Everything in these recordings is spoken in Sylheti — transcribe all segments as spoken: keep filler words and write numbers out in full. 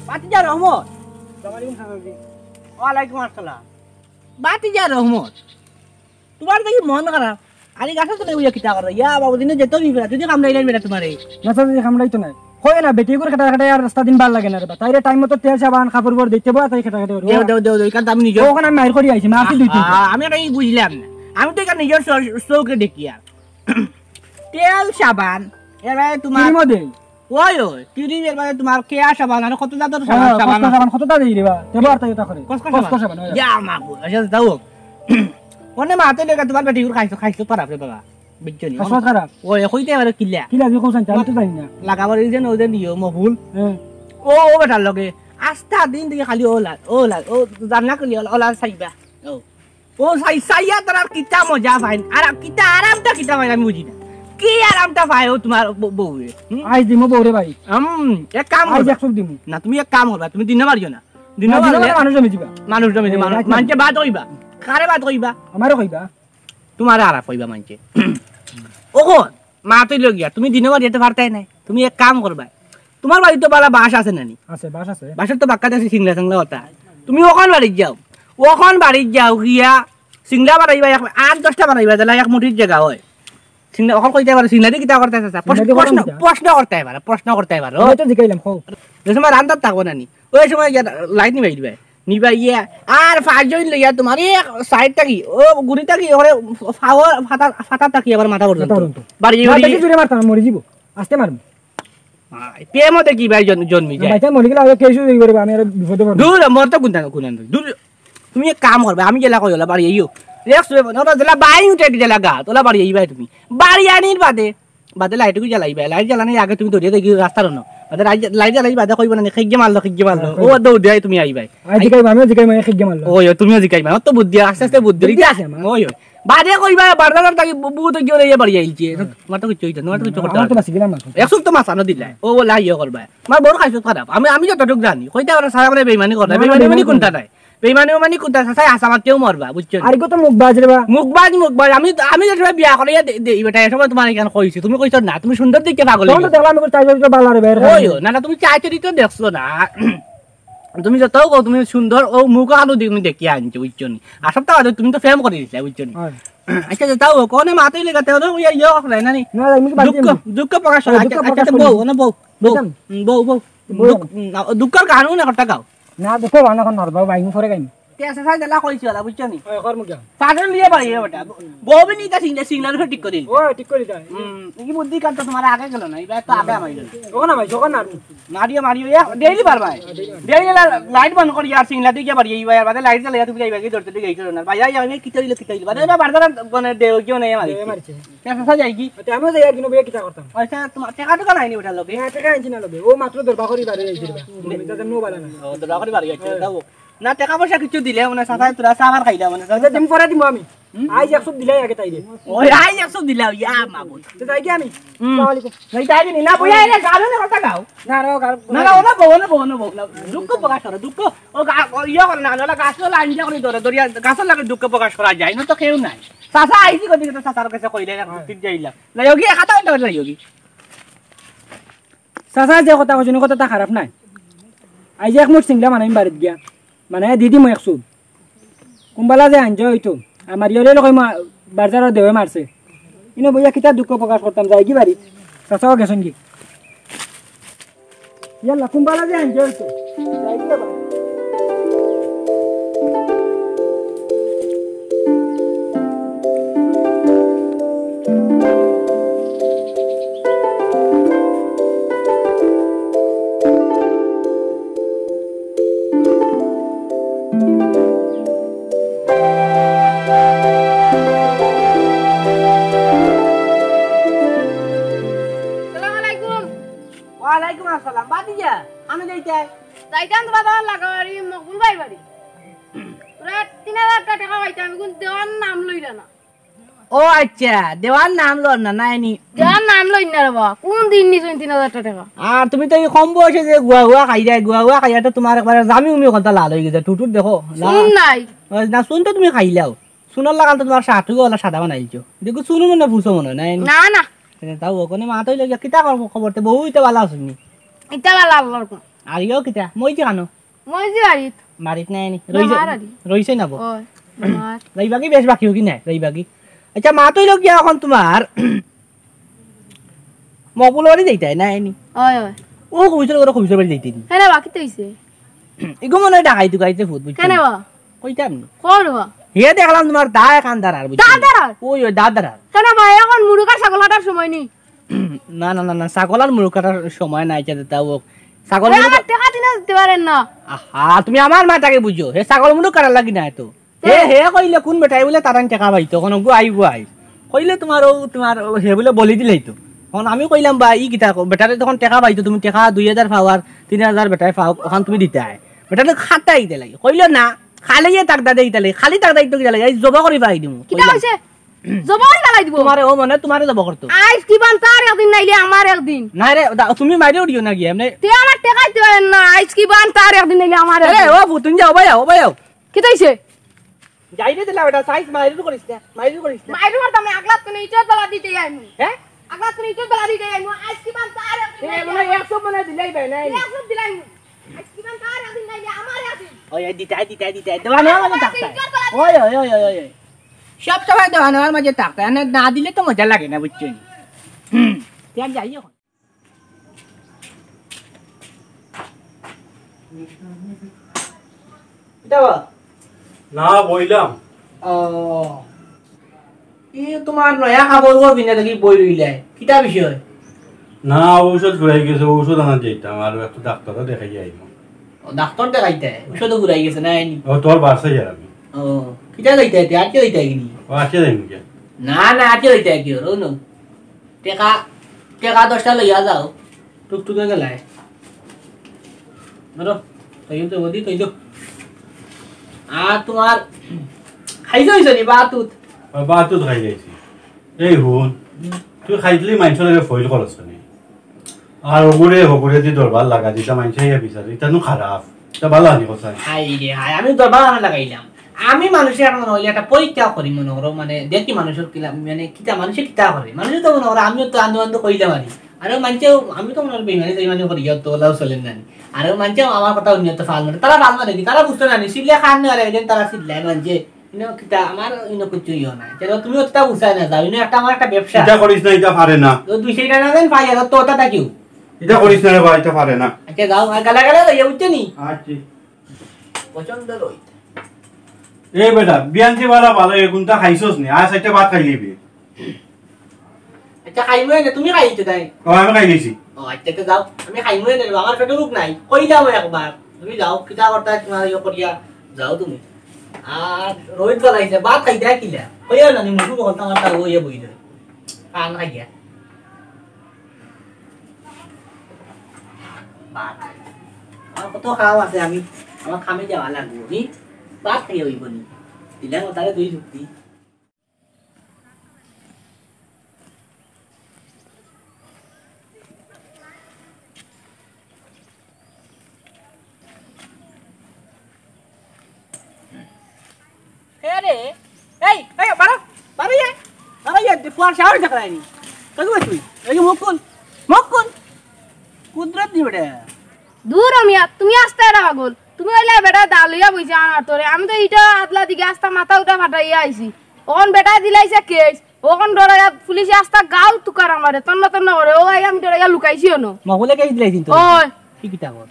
ভাতিজা রহমত। আসসালামু আলাইকুম চাচাজি। ওয়ালাইকুম আসসালাম। ভাতিজা রহমত, তুমার দেখি মন খারাপ। আরে গাছর তলে বইয়া কিতা করো? ইয়া বাবু, দিনে যেত বিপদ, যদি কামড়াইলাই বেটা তুমারে। না চাচাজি, কামড়াইতো নায়। কয় না, বেটিগুর খেটা খেটা আর রাস্তা দিন ভালা লাগে না রে বা। তাইরে টাইম মতো তেল সাবান, কাপড় উপর দিতে বয়া, তাই খেটা খেটা করবো। দেও, দেও, দেও, দেও, ইখান তো আমি নিজেও ওখানে আমি মাইর করি আইছি, মারছি দুই তিন। আ-, আমি এটা এই বুঝলাম না। আমি তো এখানে নিজের চৌ-, চৌকে দেখি আর। তেল সাবান, এর বাদে তুমার ক্রিমও দেই। ওই, ওই, ক্রিম এর বাদে তুমার কেয়া সাবান, আর কত জাতর সাবান, হ্যাঁ, সাবান কসকো আছে। সাবান, কতটা দেই রে বা? তে বয়া তাই ওটা করে। কসকো কসকো সাবান। সাবান, ওই। ইয়া মাবুদ, আচ্ছা, যাও। অনে মাতে লেগে তুমার বেটিগুর খাইছো, খাইছো পারা রে বাবা। বুঝছো নি? খাইছো খারাপ। ওই, কইতে পারো কিলা? কিলা, আমি কইছাম, আমি তো জানি না। লাগাবার এই যে, ওই যে নিয়ম, মহুল। হ্যাঁ। ও, ও বেটার লগে। আস্তা দিন দেখি খালি ও লাল, ও লাল, ও জানলা খুলি, ও লাল চাইবা। ও। ও চাই, চাইয়া তার আর কিতা মজা পাইন। আর কিতা আরামটা কিতা পাইন আমি বুঝি না। কি আরামটা পায় ও তুমার বউ-, বউয়ে? হুম? আইজ দিমু বউরে ভাই। হুম, এক কাম আইজ করবা। একশো দিমু। না, তুমি এক কাম করবা, তুমি দিনে পারিও না। দিনে না, দিনে পারলে পারলে মানুষ জমি দিবা। মানুষ জমি দিবা, এ, মানুষ, রাখি। মানষে বাদ কইবা। কারে বাদ কইবা? আমারে কইবা। তুমারে আরাপ কইবা মানষে। ওখন, মাতই লগিয়া, তুমি দিনে বাড়ি যেতে পারতায় নায়। তুমি এক কাম করবায়। তুমার বাড়িত তো বালা বাঁশ আছে নানি? আছে, বাঁশ আছে। বাঁশর তো বাক্কা আছে, সিংলা সাংলা ওটা। তুমি ওখান বাড়িত যাও। ওখান বাড়িত যাও গিয়া, সিংলা বানাইবা, এক, আট দশটা বানাইবা, তাইলে এক মুঠির জাগা অয়। সিংলা, ওখান কইতে পারো, সিংলা দি কিতা করতায় চাচা? সিংলা দি প্রশ্ন, করতাম কিতা? প্রশ্ন করতায় পারো, প্রশ্ন করতায় পারো। আমি তো জিকাইলাম, কও। যে সময় রান্দাত থাকবো নানি? ওই সময় গিয়া লাইট নিবাই দিবায়। নিবাইয়া আর পাঁচজন লইয়া তুমার এক সাইড থাকি, ও গুড়ি থাকি, ওরে ফাওয়ার ফাতা, ফাতা থাকি আবার মাথা পর্যন্ত। মাথা পর্যন্ত। বাড়ি, বাড়ি। বেশি জোরে মারতাম, মরি যিবো। আস্তে মারমু। আয়, প্রেমও দেখি ভাই জন-, জন্মি না, যায়। ভাই, তাই মরি গেলে আবার কেউ শুধু এই করবে, আমি আর বিপদে পড়বো। দূর, মর তো কোনটা, কোন আনতে? দূর, তুমি এক কাম করবায়, আমি যেলা কই ওলা বাড়ি আইও। এক সুরে, ওরা যেলা বাই উঠে যেলা গা, তোলা বাড়ি আইবায় তুমি। বাড়ি আনির বাদে বাদে লাইট গুলো জ্বালাইবা, লাইট জ্বালানির আগে তুমি ধরিয়া দেখি রাস্তার অনো। বাদে লাইট, লাইট জ্বালাই বাদে কইবা না নি, "খেগে মারলো, খেগে মারলো।" হ্যাঁ, ও দৌড় দিয়া তুমি আইবায়। আই জিকাইবা, আমিও জিকাইবা, "খেগে মারলো।" ওই, ওই, তুমিও জিকাইবা, আমার তো বুদ্ধি আছে, আস্তে আস্তে বুদ্ধি বুদ্ধি আছে আমার। ওই, ওই। বাদে কইবা, "বারদার থাকি বু-, বুত গিয়ে ইয়ে বাড়ি আইছে।" হ্যাঁ। তোমার তো কিচ্ছু হইতো, তোমার তো কিচ্ছু করতে আমার তো পারবে না। বাঁচি গেলাম না। একশো তো মাছ আনো দিলাই। ও বলে, "ইয়ে করবা।" আমার বড় খাইছত খারাপ। আমি, আমি যত টুক জানি। কইতে পারে, "স্যার, আমরা বেইমানি করতাম।" না, না, বেইমানি বেইমানি উমানি কোনটা করতাম। নাই? বেইমানি উমানি কোনটা? চাচা, হাছা মাতিও মরবা, বুঝছো নি? আর কত মুখ বাজ রে বা? মুখ বাজ, মুখ বাজ। আমি, আমি যে সময় বিয়া করাইয়া দে-, দেই বেটা, এ সময় তোমার এখান কইছি, তুমি কইছো না, তুমি সুন্দর দেখে পাগল তখন তো হইছো। দেখলাম, আমি কই চাই তো বালা রে বা, এর ওই, কারণে। না, না, তুমি চাইতে দিতে দেখছো না। তুমি যত কও, তুমি সুন্দর, ও মুখ আলু দিয়ে তুমি দেখিয়া আনছো, বুঝছো নি? আর সব তো বাদে তুমি তো প্রেম করে দিছিলে, বুঝছো নি? হয়। আচ্ছা, যে তাও কোনে মাতেই লেগে, তেও না, ওই ইয়ে করে না নি? না, আমি কি বাদ দুঃখ, দিমু? দুঃখ প্রকাশ হয়। ও, আচ্ছা, দুঃখ আচ্ছা, প্রকাশ আচ্ছা, করি। বউ, না, বউ, বউ, বলতাম। উম, বউ, বউ। বউ দুঃখ, না। উম, দুঃখর গানও না করতে গাও। না, দেখো, রান্না এখন নড়বা, বাইন পরে গাইন। তে আছে সাই দিলা কইছি ওলা, বুঝছো নি? ওই, কর মুখে। পাগল নিয়ে বাড়ি যাবে বেটা। বউ বি নিতে সিংলা, সিংলার উপরে ঠিক করে দিল। ও, ঠিক করে দিতে হয়। হুম, এই বুদ্ধি কাম তো তোমার আগে গেল না, এবার তো আগে আমার গেল। ওখানে ভাই, ওখানে আর। মারিও, মারিও, ইয়া, ডেইলি পারবায়। ডেইলি লা-, লাইট বন্ধ করি আর সিংলা দিয়ে বাড়ি যাইবা, আর বাদে লাইট জ্বালাইয়া তুমি যাইবা কি ধরতে দিকে এইটা না। ভাই, আই, আমি কিতা হইলো, কিতা হইলো। বাদে না বারবার মানে দেও কেউ নেই আমার। এ, মারছে। তে আছে যাই কি? আচ্ছা, আমিও যাই আর কি নবী কিতা করতাম। আচ্ছা, তোমার টাকা টুকা নাই নি ওটার লগে? হ্যাঁ, টাকা আনছি না লগে। ও মাত্র দরবার করি বাড়ি যাইছি রে বা। আমি তো জানি মোবাইল না। ও, দরবার করি বাড়ি যাইছি, হ্যাঁ। তাও। না, টাকা পয়সা কিছু দিলে, মানে, চাচায় তোরা চা খাইলা, মানে, চাচা। আচ্ছা, দিম পরে দিমু আমি। হুম? আইজ একশো দিলাই আগে তাইরে। ওই, আইজ একশো দিলা, ইয়া মাবুদ। তো যাই কি আমি? হুম। আসসালামু আলাইকুম। যাই তাই দিনি, না, বইয়া এনে গানো না কথা গাও। না, না, গান, না, না, ওনা বউ, ওনা বউ, ওনা বউ, না, দুঃখ প্রকাশ করো, দুঃখ। ও গা-, ও ইয়ে করে না, না, গাছ তো লাইন দিয়ে করে ধরে, ধরিয়া গাছের লাগে দুঃখ প্রকাশ করা যায় না, তো কেউ নাই। চাচা আইছি কোথেকে তো চাচার কাছে কইলে, এক হ্যাঁ। দিন যাইলাম। যাই হোক, এ কথা হইতে পারে, যাই হোক। চাচা যে কথা কইছেন, কথাটা খারাপ নাই। আইজ এক মুঠ সিংলা মানে আমি বাড়িত গিয়া, মানে দিদি মই এক চুল। কুম্বালা যে আনছে হইতো, আমার ইয়লে কই মা-, বাজারো দেওয়ে মারছে। ইনো বইয়া কিতা দুঃখ প্রকাশ করতাম, যাই কি বাড়ি? চাচাও গেছেন কি? ইয়াল্লা, কুম্বালা যে আনছে হইতো, যাই কি বাড়ি? আসসালামু আলাইকুম। ওয়ালাইকুম আসসালাম। বাদ দিয়া, আমি যাইতাই। যাইতাম তো বাবা, লাগাবাড়ি, মকবুল ভাই বাড়ি। তোরা তিন হাজার টেকা পাইতাম, আমি কোন দেওয়ার নাম লইলা না। ও আচ্ছা, দেওয়ার নাম লর না, নাই নি? দেওয়ার নাম লই না রে বাবা, কোন দিন নিছইন তিন হাজার টেকা? আর তুমি তো এই কম বয়সে যে গুয়া গুয়া খাই যায়, গুয়া গুয়া খাইয়া তো তোমার একবারে জামি উমি কথা লাল হয়ে গেছে, টুটুর দেখো, লাল। চুন নাই। ওই না, চুন তো তুমি খাইলাও। চুনর লাগাল তো তোমার সাত হইব, ওলা সাদা বানাইছো। দেখো চুন মনে ফুসো মনে হয়, নাই নি? না, না। এ, তাও ওখানে মা তো লইয়া কিতা খবর, খবর তো বউ ইতে ভালো আছনি? ইতা ভালো আল্লাহর হুকুম। আর ইয়ো কিতা? মই যে কানো? মই যে বাড়িত। বাড়িত নাই নি? না, রইছে, আমার বাড়ি। রইছে না বো? ওই, আমার। রইবাগি বেশ বাকি হকি নাই, রইবাগি। আচ্ছা, মাত অইলো গিয়া অখন তুমার মকবুল বাড়ি যাইতায় না নি? ওই, ওই। ও কবিছর ঘরো কবিছর বাড়ি যাইতে নি? কেনে বা, কিতা অইছে? ইগু মনে অয় ডাকাইত টুকাইতে ভূত, বুঝছো? কেনে বা? কইতাম নি। কর বা। হে দেখলাম তুমার দা এখান দাঁড়ার, বুঝছো? দা দাঁড়ার? ওই, ওই, দা দাঁড়ার। কেনে বা, অখন মুরগ আর ছাগল কাটার সময় নি? না, না, না, না, ছাগল আর মুরগ কাটার সময় নাই, চাচা, তাও হোক। ছাগল এ, মুরগ আমার টেকা দিলে দিতে পারেন না। আহা, তুমি আমার মাতাকে বুঝো। হে ছাগল মুরগ কাটার লাগি না এত। তে? হে, হে কইলে কুন বেটায় বুলে তারান টেকা পাইতো, কুনগু আইবো আই। কইলে তুমার ও, তুমার ও, হে বুলে বলি দিলাইতো। অখন আমি কইলাম, বা, ই কিতা কও? বেটারে যখন টেকা পাইতো, তুমি টেকা দুই হাজার পাও আর তিন হাজার বেটায় পাও, অখান তুমি দিতায়। বেটারে খাটাই দিলাইতো। কইলো না, খালি ইয়ে তাকদা দেই দিলাইতো, খালি তাকদা দিতো দিলাইতো, এই জবা করি পাই দিমু। কিতা কইলাম। কইছে? জবা করি ফালাই দিবো। তুমারে ও মনে, তুমারে জবা করতো। আইজ কিবান তার একদিন নাইলে আমার একদিন। না রে, দা-, তুমি মাইরে উড়িও না গিয়া, এমনে। তে আমার টেকা দিতে পারেন না, আইজ কিবান তার একদিন নাইলে আমার আরে, একদিন। ও ভূত, তুমি যাও, ভাই, ও ভাই। কিতা অইছে? যাইরে দিলা বেটা, সাইজ মাইরুর করিস না, মাইরুর করিস না। মাইরুর করতাম না, আগলাত কুনু ইটর তলা দিতে আইমু। হ্যাঁ? আগলাত কুনু ইটর তলা দিতে আইমু, আইজ কিবান তার একদিন এ, নাইলে মনে হয় আমার একশো মনে হয় দিলাই ভাই, নাই। একশো দিলাই আইমু। আইজ কিবান তার একদিন নাইলে আমার একদিন। ওই, এই দিতাই, দিতাই, দিতাই। দেওয়া নেওয়া মতো থাকতাই। ওই, ওই, ওই, ওই, ওই। সব সময় দেওয়া নেওয়ার মাঝে থাকতাই। না, না দিলে তো মজা লাগে না, বুঝছো নি? হুম। তে আমি যাই অখন। কিতা বা? না, বইলাম। ও। ই তুমার নয়া কাপড়-উপড় পিন্দা দেখি বই রইলায়। কিতা বিষয়? না, ঔষধ ফুরাই গেছে, ঔষধ আনাত যাইতাম, আর একটু ডাক্তারও দেখাই আইলাম। ও, ডাক্তার দেখাইতায়? ঔষধও ফুরাই গেছে, না আইনি? ও, তোর বাসায় আর আমি। ও, কিতা যাইতায় তে? আটিয়া যাইতায় কিনি? ও, আটিয়া যাইমু কে? না, না, আটিয়া যাইতায় কি ওর, ও না। টেকা, টেকা দশটা লইয়া যাও। টুকটুকে গেলায়। ধরো, তৈল তো ওদি, তৈল। আর তুমার খাইছো অইছো নি বাতুত? ও, বাতুত খাই যাইছি। এই হুন, হুম। তুই খাইতলি মাইনষর লগে ফইল করছ নি। আর ওগুরে, ওগুরে দি দরবার লাগা দিতা মাইনষে ইয়া বিচারে। ইতা নু খারাপ। ইতা ভালা নি কথা। হায় রে হায়, আমি দরবার আনা লাগাইলাম। আমি মানুষে এখন মনে অইলে একটা পরীক্ষা করি, মনে করো, মানে, দেখি মানুষর কিলা, মানে, কিতা মানুষে কিতা করে। মানুষে তো মনে করো, আমিও তো আন্দো আন্দো কইলাম আর কি। আরে মানছে, আমি তো মনে হয় বেইমানি, বেইমানি করি, ইয়ত তো ওলাও চলেন না। আরে মানছে আমার কথা উনি তো ফাল মারে। তারা ফাল মারে কি? তারা বুঝতো না নি। সিল্লে খান না, আর একজন তারা সিল্লায় মানছে। ইনো কিতা, আমার ইনো কিচ্ছু ইয়ো নাই। কেন তুমি অতটা বুঝায় না যাও, ইনো একটা আমার একটা ব্যবসা। ইটা করিস না, ইটা পারে না। তো দুই চাইরটা না দেন, পাই আর তো ওটা কিউ? ইটা করিস না রে ভাই, ইটা পারে না। আচ্ছা, যাও, আর গালা গালা লইয়া উঠছে নি? আচ্ছা। পছন্দ রইত। এই বেটা, বিয়ান যে বালা ভালো, এগুনটা খাইছস নি? আজ একটা ভাত খাই নিবি। আচ্ছা, খাইমু এনে, তুমি খাইছো তাই? ও, আমি খাই নিছি। ও, আচ্ছা, তো যাও, আমি খাইমু এনে, আমার পেটে রোগ নাই, কইলাম একবার। তুমি যাও, কিতা করতা তোমার ইয়ে করিয়া, যাও তুমি। আর রোহিত বলাইছে, ভাত খাইতে কিলা? কইও না, নি মুখু বলতাম, আমার তাও ইয়ে বই দেয়। পান খাইয়া। ভাত। আমার কত কাম আছে, আমি, আমার কামে যাওয়া লাগবো, নি? ভাত খাইয়া অইবো নি? দিলাম তারে দুই যুক্তি। এ রে, এই, এই, বারো, বারো ইয়ে, বারো ইয়ে, তুই ফুয়ার সাহস দেখায়নি। কাকু ভাই তুই, এই যে মুখ খুল, মুখ খুল। কুদরত নি বেটা। দূর অ মিয়া, তুমি আস্তা এরা পাগল। তুমি অইলা বেটা দা লইয়া বইছে আনার তরে। আমি তো ইটা আদলা দিকে আস্তা মাথা উঠা ফাটাইয়া আইছি। অখন বেটায় দিলাইছে কেস। অখন ডরাইয়া পুলিশে আস্তা গাউ তুকার আমারে, তন্ন তন্ন করে। ও ভাই, আমি ডরাইয়া লুকাইছি অনো। মকবুলে কেস দিলাইছিল তো? ওই। কি কিতা কর?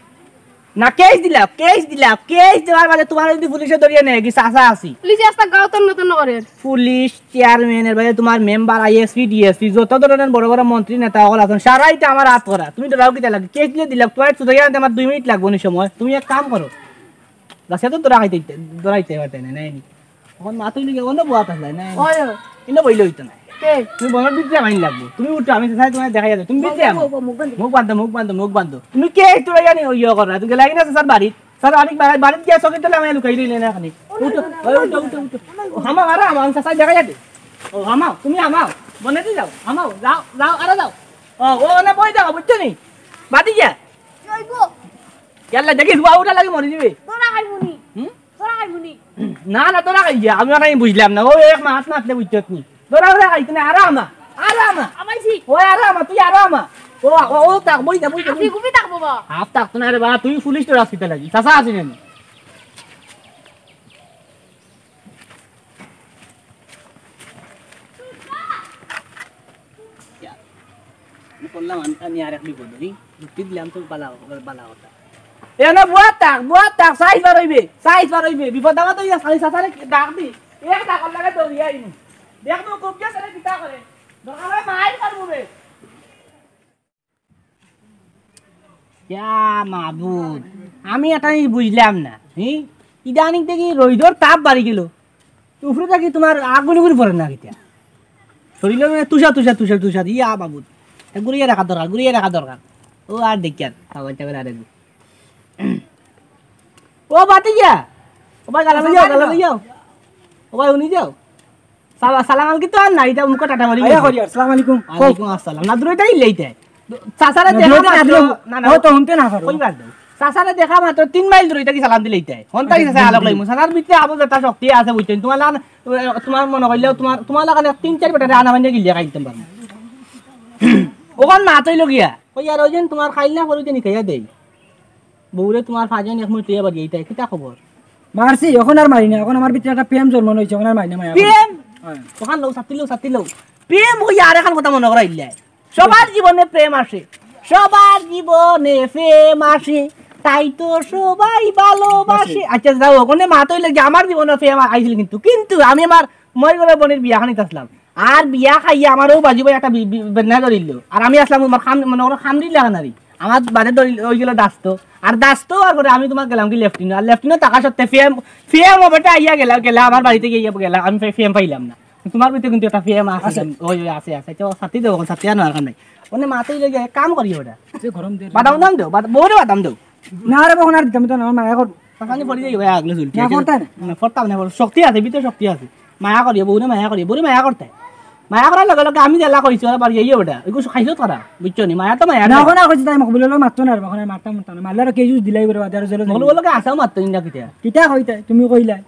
না, কেস দিলাম, কেস দিলাম, কেস দেওয়ার বাদে তোমার যদি পুলিশে ধরিয়া নেয়, কি চাচা আছি? পুলিশে আস্তা গাউ তন্ন তন্ন করে। পুলিশ, চেয়ারম্যান, এর বাদে তোমার মেম্বার, আইএসপি, ডিএসপি, যত ধরনের বড় বড় মন্ত্রী নেতা অকল আছইন, সারাইতে আমার আত করা। তুমি ডরাও কিতা লাগে? কেস দিলে দিলাম, তোমার ছুটাইয়া আনতে আমার দুই মিনিট লাগবো নি সময়। তুমি এক কাম করো, গাছে তো ধরা খাইতে, ধরাইতে পারতে না, নাই নি? অখন মাতুই লিগে অন্য বওয়াত আসলাই না। ওই, ওই। ইনো বইলে অইতো না। কে? তুমি বনর ভিতরে আমার লাগবো। তুমি উঠো, আমি চাই তোমার দেখা যাবে। তুমি ভিতরে বউ, আমো। বউ, বউ, মুখ বান্ধো। মুখ বান্ধো, মুখ বান্ধো, মুখ বান্ধো। তুমি কে একটু জানি ওই ইয়ে করো? তুমি গেলাই না স্যার বাড়িত? স্যার বাড়িত, বাড়িত, বাড়িত গিয়া চকিত তলে আমি লুকাই রইলে না খানি। উঠো, ওই উঠো, উঠো, উঠো। ও, হামাও, আরো হামাও, আমি চাচা দেখা যাবে। ও, হামাও, তুমি হামাও। বনে দি যাও, হামাও, যাও, যাও, আরো যাও। ও, ও, না, বই যাও, বুঝছো নি? বাড়ি গিয়া। কি হইব? ইয়াল্লা, দেখিস, ওয়া উঠা লাগি মরি যাবে। তোরা খাইবো নি? হুম? তোরা খাইবো নি? না, না, তোরা খাই গিয়া। আমি আর আমি বুঝলাম না। ও এক মাত মাতলে বুঝছত নি। তোরা ওরা খাইতে না, আরামা, আরামা। আমাইছি। ও আরামা, তুই আরামা। ও, ও, ও, থাক, বই যা, বই যা, বই। আপনি খুবই থাকবো বা। হাফ থাকতো না রে বাবা, তুই পুলিশ তো রাস্তা লাগি। চাচা আছেন নি? আমি করলাম আনতাম আর এক বিপদ, এই যুক্তি দিলাম তো বালা, বালা কথা। এ না, বুয়া থাক, বুয়া থাক, সাইজ বার হইবে, সাইজ বার হইবে। বিপদ দাবা তো ইয়া সাইজ সাথে ডাক দি। এক ডাক লাগে দৌড়িয়া আইমু। দেখ তো খুব গেছে রে, কিতা করে। দরকার হয় মাইর করবো রে। ইয়া মাবুদ, আমি এটা জিনিস বুঝলাম না, হি? ইদানিং থাকি রইদর তাপ বাড়ি গেল, উপরে থাকি তোমার আগুন উগুন পড়ে না কিতা? শরীরে মানে তুষার, তুষার, তুষার, তুষার, ইয়া মাবুদ, এটা ঘুরিয়ে রাখা দরকার, ঘুরিয়ে রাখা দরকার। ও আর দেখি আর, খাবার টাবার আর একটু। ও বাতি গিয়া, ও ভাই গালা লইয়াও, গালা লইয়াও, ও ভাই উনি যাও। সালা-, সালাম আলাইকুম তো আর নাই, ইটা মুখো টাটা মারি আয়া গেছে। করি আর, সালাম আলাইকুম। ওয়ালাইকুম আসসালাম। না, দূরে তাই লইতে। চাচারে না, দেখা দূরে মাত্র, না, না, না, ও তো হুনতে না পারো। কই বাদ দাও। চাচারে দেখা মাত্র তিন মাইল দূরে থাকি সালাম দিলে ইতায়। হন তাই চাচা আলোক লইমু। চাচার ভিতরে আবু যেটা শক্তি আছে, বুঝছেন? তোমার লান-, তোমার মনে করলেও তোমার, তোমার লাগানে তিন চার বেটারে আনা বানিয়ে গিলিয়া খাইতাম পারবো। ওখান না তৈল গিয়া। ওই আর ওই দিন তোমার খাইল না, পরে নিকাইয়া দেই। বউরে তোমার পাঁচজন এক মুঠ লইয়া বাড়ি আইতায়, কিতা খবর? মারছি, এখন আর মারি না, এখন আমার ভিতরে একটা প্রেম জন্ম হইছে, এখন আর মারি না মায়া। প্রেম? হ্যাঁ। ওখান লও, ছাতি লও, ছাতি লও। প্রেম হইয়া আর এখন কথা মনে করাইলে। সবার জীবনে প্রেম আসে, সবার জীবনে প্রেম আসে, তাই তো সবাই ভালোবাসে। আচ্ছা যাও, ওখানে মা তো লাগে আমার জীবনে প্রেম আইছিল কিন্তু, কিন্তু আমি আমার মই করে বোনের বিয়া খানিত আসলাম। আর বিয়া খাইয়া আমারও বাজু ভাই একটা বি-, বি-, বেদনা ধরিল। আর আমি আসলাম তোমার খাম-, মনে করো খামড়ি লাগা নারী। আমার বাদে ধরিল, ওই গেল দাস্ত। আর দাস্ত আর করে আমি তোমার গেলাম কি লেফটিনো। আর লেফটিনো থাকা সত্ত্বে ফিএম, ফিএম ও বেটা আইয়া গেলা, গেলা আমার বাড়িতে গিয়া গেলা, আমি ফি-, ফিএম পাইলাম না। তোমার ভিতরে কিন্তু একটা ফিএম আছে। আছে। ওই, ওই আছে, আছে। তো ছাতি দেবো, ছাতি আর নরকার নাই। মানে মাথায় লেগে এক কাম করি ওটা। যে গরম দিয়ে বাদাম দাম দেও, বাদ-, বউরে বাদাম দেও। না রে, বখন আর দিতাম তো না, আমার মায়া করবো। পাখানি পড়ি যাই ভাই, আগলে চুল। না, পড়তা না। না, পড়তাম না, পড়-, শক্তি আছে, ভিতরে শক্তি আছে। মায়া করিও, বউরে মায়া করিও, বউরে মায়া করতে। মায়া করার লগে লগে আমি জেলা কইছি, ওরা বাড়ি যাইও বেটা। ওই কিছু খাইছো তারা, বুঝছো নি? মায়া তো মায়া না, না। এখন আর কইছি তাই মকবুল হলো মারতো না রে, এখন আর মারতাম মারতাম না। মারলে আরো কেউ যদি দিলাই করে বাদে আরো জেলে মকবুল যাইবো। বলে আসাও মারতো ইন্দা কিতা? কিতা কইতাই? তুমি কইলাই।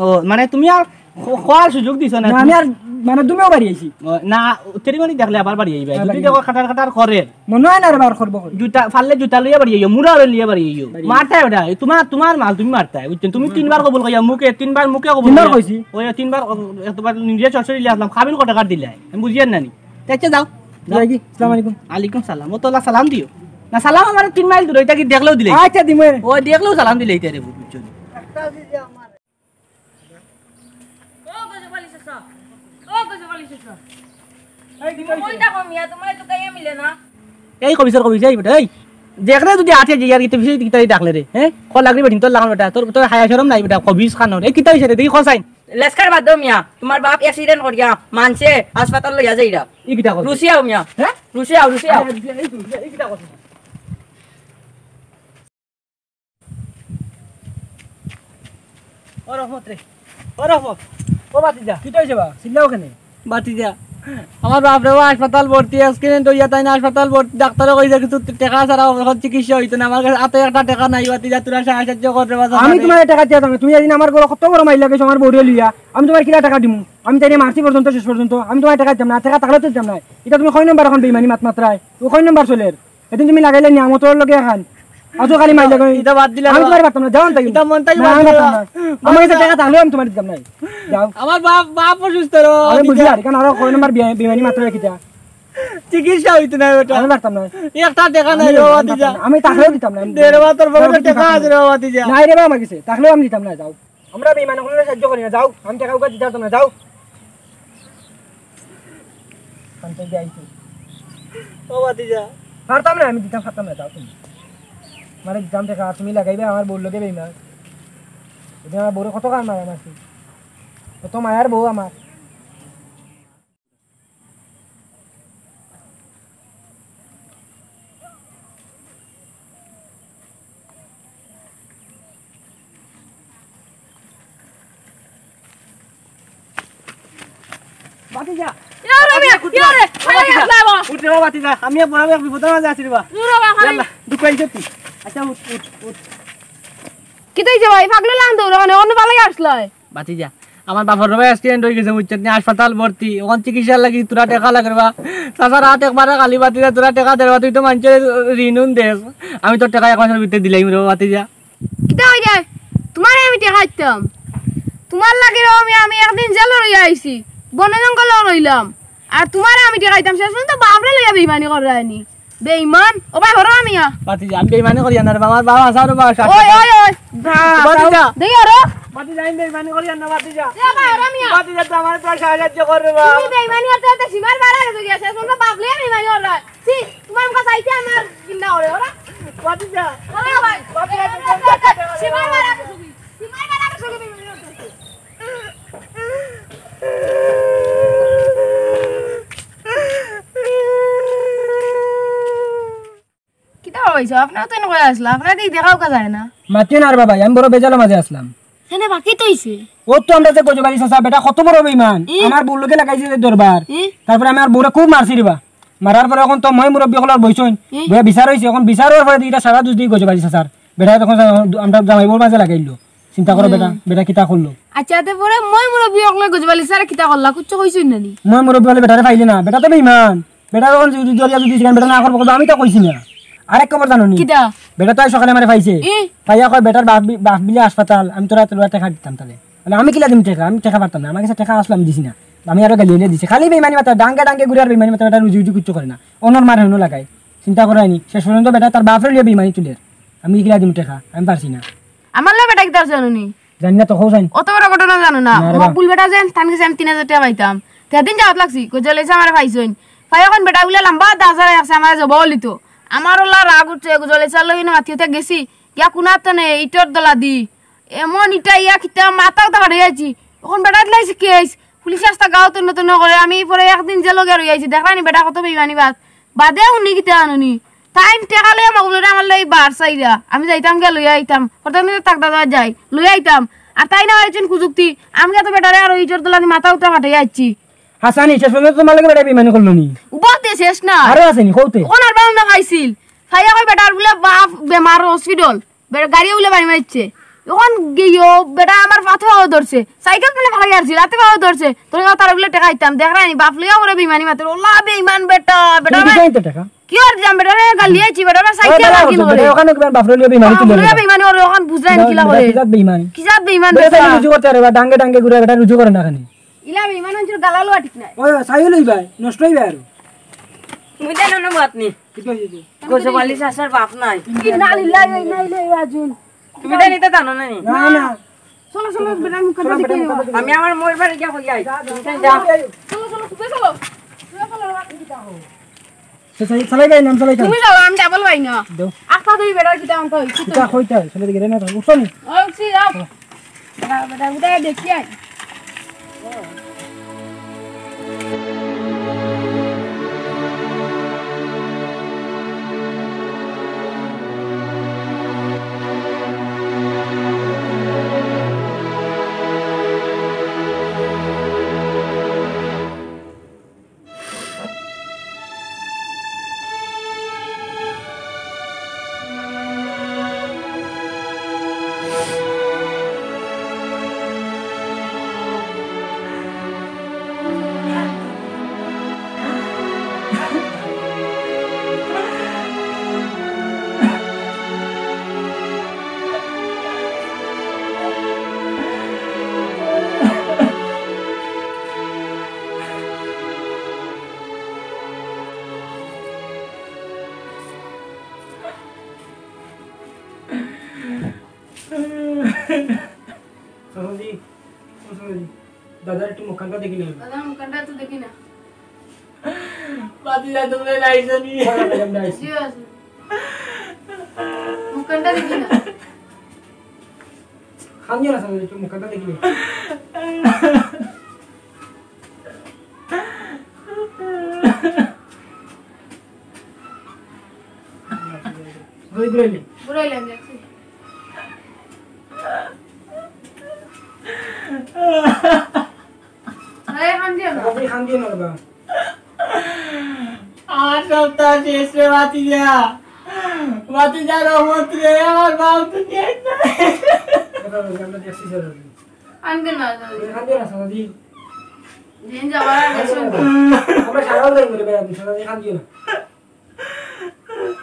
ও, মানে তুমি আর খ-, খোয়ার সুযোগ দিছো না, না, তুমি আমি আর মানে তুমিও বাড়ি আইছি। ও, না, তেরি মানি দেখলে আবার বাড়ি আইবা। হ্যাঁ, যদি বাড়ি দেখো আইবা। খাটার খাটার করে। মনে হয় না রে বার করবো কই। জুতা, ফাললে জুতা লইয়া বাড়ি আইও, মুড়া লইয়া বাড়ি আইও। বাড়ি আইও। মারতাই ওটা, তোমার, তোমার মাল তুমি মারতাই, বুঝছো? তুমি তিনবার কবুল কইয়া মুখে, তিনবার মুখে কবুল তিনবার কইয়া। কইছি। ওই তিনবার, ও, এতবার নিজে চরচরি লিয়ে আসলাম, খাবিল কত টাকার দিলাই? আমি বুঝিয়ার না নি। তে আচ্ছা যাও। যাও। যাই কি? আসসালামু আলাইকুম। আলাইকুম সালাম। ও তোলা সালাম দিও। না সালাম আমার তিন মাইল দূরে, এটা কি দেখলেও দিলে? আচ্ছা, দিমু এরে। ও দেখলেও সালাম দিলে এটা রে, বুঝছো নি? ও গজব আলী চাচা, ও গজব আলী চাচা। এই, ঠিক আছে। কই থাকো মিয়া, তোমার তো কাইয়া মিলে না। এই কবিসর কবিস, এই বেটা, এই। দেখরে যদি আটে যে ইয়ার কিতা বিষয় কিতা ডাকলে রে, হ্যাঁ? কল লাগলি বেটিন তোর লাগান বেটা, তোর, তোর হায়া শরম নাই বেটা, কবিস খানোর। এই কিতা হইছে রে, দেখি কসাইন। লেসকার বাদ দাও মিয়া, তোমার বাপ accident করিয়া মানছে হাসপাতাল লইয়া যাইরা। ই কিতা কস? রুসিয়াও মিয়া। হ্যাঁ? রুসিয়াও, রুসিয়াও। এই, এই, এই, এই কিতা কস? ও রহমত রে, ও রহমত, ও ভাতিজা। কিতা হইছে বা? চিল্লাও কেনে? ভাতিজা, আমার বাপ রে, ও হাসপাতাল ভর্তি, accident হইয়া তাই না হাসপাতাল ভর্তি, ডাক্তারে কইছে কিছু টেকা ছাড়া অখন চিকিৎসা হইতো না। আমার কাছে আতো একটা টেকা নাই, ভাতিজা, তোরা সাহায্য কর রে বাবা। আমি তোমার টেকা দিয়া যাবো, তুমি এদিন আমার ঘরে কত বড় মাইর লাগাইছো আমার বউরে লইয়া, আমি তোমার কিলা টেকা দিমু? আমি তাইরে মারছি পর্যন্ত, শেষ পর্যন্ত, আমি তোমার টেকা দিতাম না, টেকা থাকলে তো দিতাম না। এটা তুমি কয় নম্বর এখন বেইমানি মাত মাতরায়? ও কয় নম্বর চলের? এদিন তুমি লাগাইলে নিয়ামতর লগে এখন। আতো খালি মাইর লাগাই। এটা বাদ দিলে আমি না। তোমার পারতাম না, যাও তাই। এটা মন তাই না, বাদ আমি দিলে পারতাম না। না। আমার কাছে টেকা থাকলেও আমি তোমার দিতাম না। যাও। আমার বাপ, বাপ অসুস্থ রে বাবা, আমি বুঝি দিতা। আর, কারণ আরো কয় নম্বর বিয়া-, বেইমানি মাত্র রাখি যা। চিকিৎসা হইতো না বেটা। আমি পারতাম না। একটা টেকা নাই আমি রে বাবা, পারতাম দিতা। না। আমি থাকলেও দিতাম না। দে রে বাবা, তোর পকেটে টেকা আছে রে বাবা, দিতা। নাই রে বাবা, আমার কাছে। থাকলেও আমি দিতাম না, যাও। আমরা বেইমান অকলরে সাহায্য করি না, যাও। আমি টেকা উকা দিতাম না, যাও। শান্ত হয়ে আইছি। ও ভাতিজা। পারতাম না, আমি দিতাম পারতাম না, যাও তুমি। আমারে দিতাম টেকা, আর তুমি লাগাইবে আমার বউর লগে বেইমান। এটা আমার বউরে কত কার মারা মারছি। কত মায়ার বউ আমার। ভাতিজা। ইয়া রে, ইয়া রে, উঠ রে বাবা। উঠ রে বাবা, ভাতিজা। আমি এক বড় এক বিপদের মাঝে আছি রে বাবা। দূর বাবা, খালি। ইয়াল্লা, দুঃখ হইছে তুই। আচ্ছা, উঠ, উঠ, উঠ। কিতা হইছে ভাই? পাগলা লান দৌড়, মানে, অন্য পালাই আসলাই। ভাতিজা, আমার বাপর রে বা accident অই গেছে, বুঝছস নি? হাসপাতাল ভর্তি, অখন চিকিৎসার লাগি তোরা টেকা লাগে রে বা। চাচার আত একবারে খালি, ভাতিজা, তোরা টেকা দে রে বা, তুই তো মানষর ঋণ উন দেস। আমি তোর টেকা এক মাসর ভিতরে দিলাইমু রে বা, ভাতিজা। কিতা কইরে? তুমারে আমি টেকা দিতাম? তুমার লাগি রে বা আমি, আমি একদিন জেলো রইয়া আইছি, বনে জঙ্গলো রইলাম, আর তুমারে আমি টেকা দিতাম, শেষ পর্যন্ত বাপরে লইয়া বেইমানি কররায়নি। বেইমান, ও বা হরো মিয়া। ভাতিজা, আমি বেইমানি করিয়ার না রে বা, আমার বাপ আছে রে বা, ওই, ওই, ওই, বা-, ভাতিজা। দেখি হরো। ভাতিজা, আমি বেইমানি করিয়ার না, ভাতিজা। এ বা হরো মিয়া। ভাতিজা, তুই আমারে সাহায্য কর রে বা। তুমি বেইমানি করতে করতে সীমার বারা গেছো গিয়া, শেষ পর্যন্ত বাপ লইয়া বেইমানি কররায়। ছি, তুমার মুখে চাইতে আমার ঘিন্না করে, হরো। ভাতিজা। হরো ভাই। ভাতিজা, তুই সীমার বারা গেছো গি। সীমার বারা গেছো গি বেইমানি করতে। কিতা অইছে? আপনারা তো এনে কই আছলা, আপনারা তো দেখাও কা যায় না। মাতিও না রে বাবা, আমি বড় বেজালর মাঝে আছলাম। কেনে বা কিতা অইছে? অউ তো আমরার যে গজবাড়ি চাচা, বেটা কত বড় বেইমান। ই? আমার বউর লগে লাগাইছে যে দরবার। ই? তারপরে আমি আমার বউরে খুব মারছি রে বা। মারার পরে অখন তো ময়-মুরব্বি অকল বইছইন। ই? বইয়া বিচার অইছে, অখন বিচার অওয়ার পরে ইটা সারা দুষ দি গজবাড়ি চাচার। বেটায় অখন আমরার জামাই বউর মাঝে লাগাইলো। চিন্তা করো বেটা, হুম। বেটা কিতা করলো? আচ্ছা, তে পরে ময়-মুরব্বি অকলে গজবাড়ি চাচারে কিতা করলা? কুচ্ছু কইছইন না নি? ময়-মুরব্বি অকলে বেটারে পাইলে না, বেটা তো বেইমান। বেটা অখন যদি ধরিয়া যদি জিগাইন, বেটা না করবো, কইবো, "আমি তো কইছি না।" আরেক খবর জানো নি? কিতা? বেটা তো আইজ সকালে আমারে পাইছে। ই? পাইয়া কয়, "বেটার বাপ বি-, বাপ বিলে হাসপাতাল, আমি তোরা তোরা টেকা দিতাম তাইলে।" মানে, "আমি কিলা দিমু টেকা? আমি টেকা পারতাম না, আমার গেছে টেকা আছলো, আমি দিছি না।" আমি আরো গালি এনে দিছি। খালি বেইমানি মাতে, ডাঙ্গে ডাঙ্গে ঘুরে আর বেইমানি মাতে, বেটা রুজি রুজি কুচ্ছু করে না। অনর মার হেনো লাগায়। চিন্তা করো নি, শেষ পর্যন্ত বেটা তার বাপরে লইয়া বেইমানি তুলের। "আমি কিলা দিমু টেকা? আমি পারছি না।" আমার লগে বেটা কিতা জানো নি? জানি না তো, কও জানি। অত বড় ঘটনা জানো না? না রে বা। মকবুল বেটা যেন, তান গেছে আমি তিন হাজার টেকা পাইতাম। তে দিন যাওয়াত লাগছি, গজবাড়ি চাচায় আমারে পাইছইন। পাইয়া কইন বেটা বুলে লাম্বা দা যারা আছে, আমারে জবাও লিতো। আমার অলা রাগ উঠছে, গজবাড়ি চাচার লগে ইনো মাতিওতে গেছি। গিয়া কুনাত নে, ইটর দলা দি। এমন ইটা ইয়া কিতা মাথা উতা ফাটাই আইছি। অখন বেটা দিলাইছে কেস। পুলিশে আস্তা গাঁও তন্ন তন্ন করে। আমি পরে একদিন জেলো গিয়া রইয়া আইছি। দেখরায় নি বেটা কত বেইমানি বাত। বাদে হুনি কিতা জানো নি? তাইন টেকা লইয়া মকবুলরে আমার লগে বার চাইরা। আমি যাইতাম গিয়া লইয়া আইতাম। প্রথমে তো তাক দাদা যাই, লইয়া আইতাম। আর তাইন আমার একজন কুযুক্তি। আমি গিয়া তো বেটারে আর ওই জোর দলানি মাথা উতা ফাটাইয়া আইছি। হাছানি, শেষ পর্যন্ত তুমার লগে বেটায় বেইমানি করলো নি? উবাতে শেষ না। আরো আছে নি, কওতে? অখন আর বারো না পাইছিল। পাইয়া কয় বেটার বুলে বাপ বেমার hospital। বেটা গাড়িয়ে বুলে বাড়ি মারছে। অখন গিয়া বেটা আমার পাও ধরছে। সাইকেল তুলে ফালাই আরছিল, আতে পাও ধরছে। তোর তারে বুলে টেকা দিতাম। দেখরায় নি, বাপ লইয়া করে বেইমানি মাতের। অলা বেইমান বেটা, বেটা তুমি আমার দিছো নি তো টেকা? কিওর দিতাম বেটা? রে গালি আইছি বেটা, আমার সাইকেল আর কিনো করে। অখানে কিবা বাপরে লইয়া বেইমানি তুলে বেটা। বেইমানি করে, অখন বুঝরায় নি কিলা করে। কিজাত বেইমান। কিজাত বেইমান বেটা বেটা। তাইলে রুজি করতে পারে বা ডাঙ্গে ডাঙ্গে ঘুরে বেটা রুজি করে না কেনে? ইলা বেইমান অঞ্চল গালালো ঠিক নাই। ওই, সাইও লইবা, নষ্ট অইবা আরো। তুমি জানো না মাতনি? কিতা অইছে? গজবাড়ি চাচার বাপ নাই। ইন্না লিল্লাহি ওয়া ইন্না ইলাইহি রাজিউন। তুমি জানি তো জানো না নি? না, না। চলো, চলো, বেটার মুখটা দেখি। আমি আমার মইর বাড়ি গিয়া কই আই। তুমি যাও। চলো, চলো, তুমি চলো। তুমি চলো। সে চালাই, চালাই ভাই, নাম চালাই খান। তুমি যাও, আমি ডাবল ভাই না। দেও। আস্তা দুই বেটার কিতা আনতে হয়? কিতা কইতা? চলে দেখি রে না, উঠছো নি? ও, উঠছি, যাও। চলো। বেটা, বেটা, উঠে দেখি আই। চাচাজি, ও চাচাজি, দাদার একটু মুখখানটা দেখি না। দাদার মুখখানটা একটু দেখি না। ভাতিজা, তুমি আইছো নি? জি, আছি। মুখখানটা দেখি না। কান্দিও না চাচাজি, একটু মুখখানটা দেখি না। ঘুরে ঘুরে নে। ঘুরাইলাম, দেখছি। আরে, কান্দিও না। চাচাজি, কান্দিও না বাবা। আমার সপ্তাহ শেষ রে, ভাতিজা। ভাতিজা, রহমত রে, আমার বাপ দুনিয়ায় নাই। আমরা দেখছি, চাচাজি। কান্দিও না, চাচাজি। কান্দিও না, চাচাজি। দিন যাওয়ার আগে কান্দিও না। আমরা সারা রাত যাই করে বেড়াতে, চাচাজি, কান্দিও না।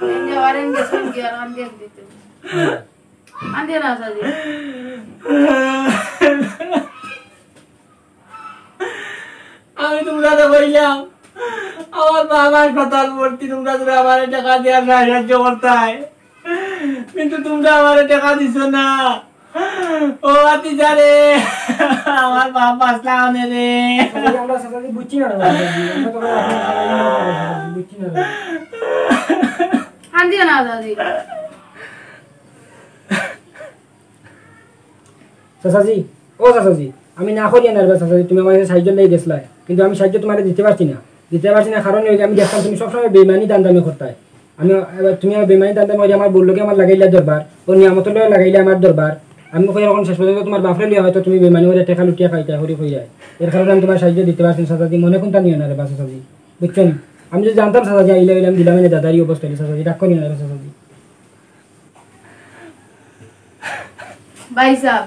দিন যাওয়ার আগে গেছেন কি আর কান্দিয়া দিতে? হ্যাঁ। কান্দিও না, চাচাজি। আমি তোমরারে কইলাম, আমার বাবা হাসপাতাল ভর্তি, তোমরা তোরা আমারে টেকা দিয়া সাহায্য করতায়, কিন্তু তোমরা আমারে টেকা দিছো না। ও ভাতিজা রে, আমার বাপ বাঁচলা অনে রে। চাচাজি, আমরা চাচাজি বুঝছি না রে বাবা, আমরা তো এখন বুঝছি না রে। কান্দিও না, চাচাজি। চাচাজি, ও চাচাজি, আমি না করিয়া না রে বা চাচাজি, তুমি আমার কাছে সাহায্য লই গেছলায়, কিন্তু আমি সাহায্য তোমারে দিতে পারছি না। দিতে পারছি না কারণ অইলো আমি দেখতাম তুমি সবসময় বেইমানি দান্দামি করতায়। আমি, এবার তুমি আমার বেইমানি দান্দামি করি আমার বউর লগে আমার লাগাইলা দরবার, ও নিয়ামতর লগে লাগাইলা আমার দরবার। আমি কই এখন শেষ পর্যন্ত তোমার বাপরে লইয়া হয়তো তুমি বেইমানি করি টেকা লুটিয়া খাইতায়, করি কইরায়। এর কারণে আমি তোমার সাহায্য দিতে পারছি না চাচাজি, মনে কুন্তা নিও না রে বা চাচাজি, বুঝছো নি? আমি যদি জানতাম চাচাজি আইলা অইলে আমি দিলাম অনে দাদার ই অবস্থা অইলে চাচাজি, রাগ করিও না রে বা চাচাজি। ভাইসাব,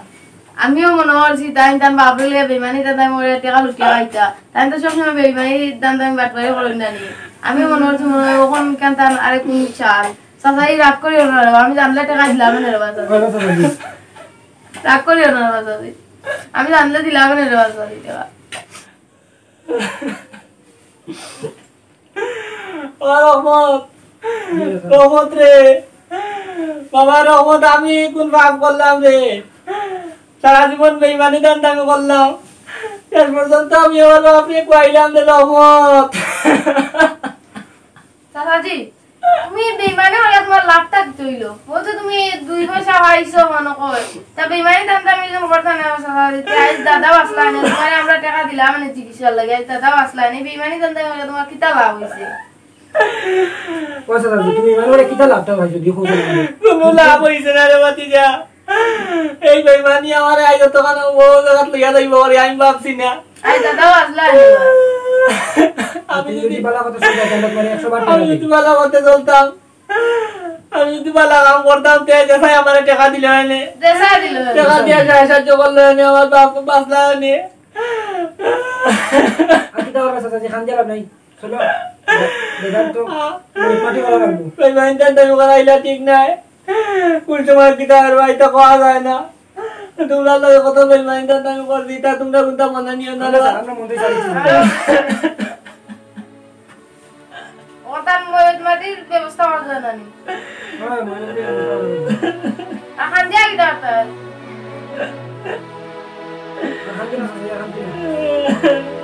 আমিও মনো করছি তাইন তান বাপরে লইয়া বেইমানি দান্দামি করি টেকা লুটিয়া খাইতা। তাইন তো সবসময় বেইমানি দান্দামি বাটপারি করইন না নি। আমিও মনো করছি মনো অয় অখন কেন তান আরেক কুনু চাল। চাচাজি রাগ করিও না রে বা, আমি জানলে টেকা দিলাম অনে রে বা চাচাজি। ভালো তো ভালো। রাগ করিও না রে বা চাচাজি। আমি জানলে দিলাম অনে রে বা চাচাজি টেকা। ও রহমত, রহমত রে, বাবা রহমত, আমি কুন পাপ করলাম রে? সারা জীবন বেইমানি দান্দামি করলাম, শেষ পর্যন্ত আমি আমার বাপরে খুয়াইলাম রে রহমত। চাচাজি, তুমি বেইমানি করিয়া তোমার লাভটা কিতা অইলো? ও তো তুমি দুই পয়সা পাইছো মনো কয়। তা বেইমানি দান্দামি যখন করতা না, চাচাজি, তে আইজ দাদা বাঁচলা অনে, তোমারে আমরা টেকা দিলাম অনে চিকিৎসার লাগি, আইজ দাদা বাঁচলা অনে, বেইমানি দান্দামি করিয়া তোমার কিতা লাভ অইছে? ও চাচাজি, তুমি ইমান করে কিতা লাভটা পাইছো? দেখো না। কুনু লাভ অইছে না রে ভাতিজা। এই বেইমানি আমারে আইজ অতখান বড় জাগাত লইয়া যাইবো, আরে আমি ভাবছি না। আইজ দাদা বাঁচলা অনে। আমি তুমি যদি যদি ভালা কথা শুনতে চাইলে তোমার একশো বার আমি টাকা যদি দিই। ভালা করতে চলতাম, আমি যদি ভালা কাম করতাম, তে দেশাই আমারে টেকা দিলে অনে। দেশাই দিলে অনে। টেকা দিয়া সাহায্য করলে অনে, আমার বাপ বাঁচলা অনে। আর কিতা করবা চাচাজি, কান্দিয়া লাভ নাই। চলো, বেদান্ত, মরিচমাটি করা লাগবো। বেইমানি দান্দামি করা ইলা ঠিক নায়। কুন সময় কিতা অইবো, ইতা কওয়া যায় না। তোমরার লগে কত বেইমানি দান্দামি করছি, ইতা তোমরা কুন্তা মনো নিও না রে বা। আমরা মন থেকে চালিয়েছি। ওটা মরিচমাটির ব্যবস্থা করা যায় না নি? হ্যাঁ, মরিচমাটির ব্যবস্থা করা যায়। আর কান্দিয়া কিতা করতা? আর কান্দিও না, কান্দিও না।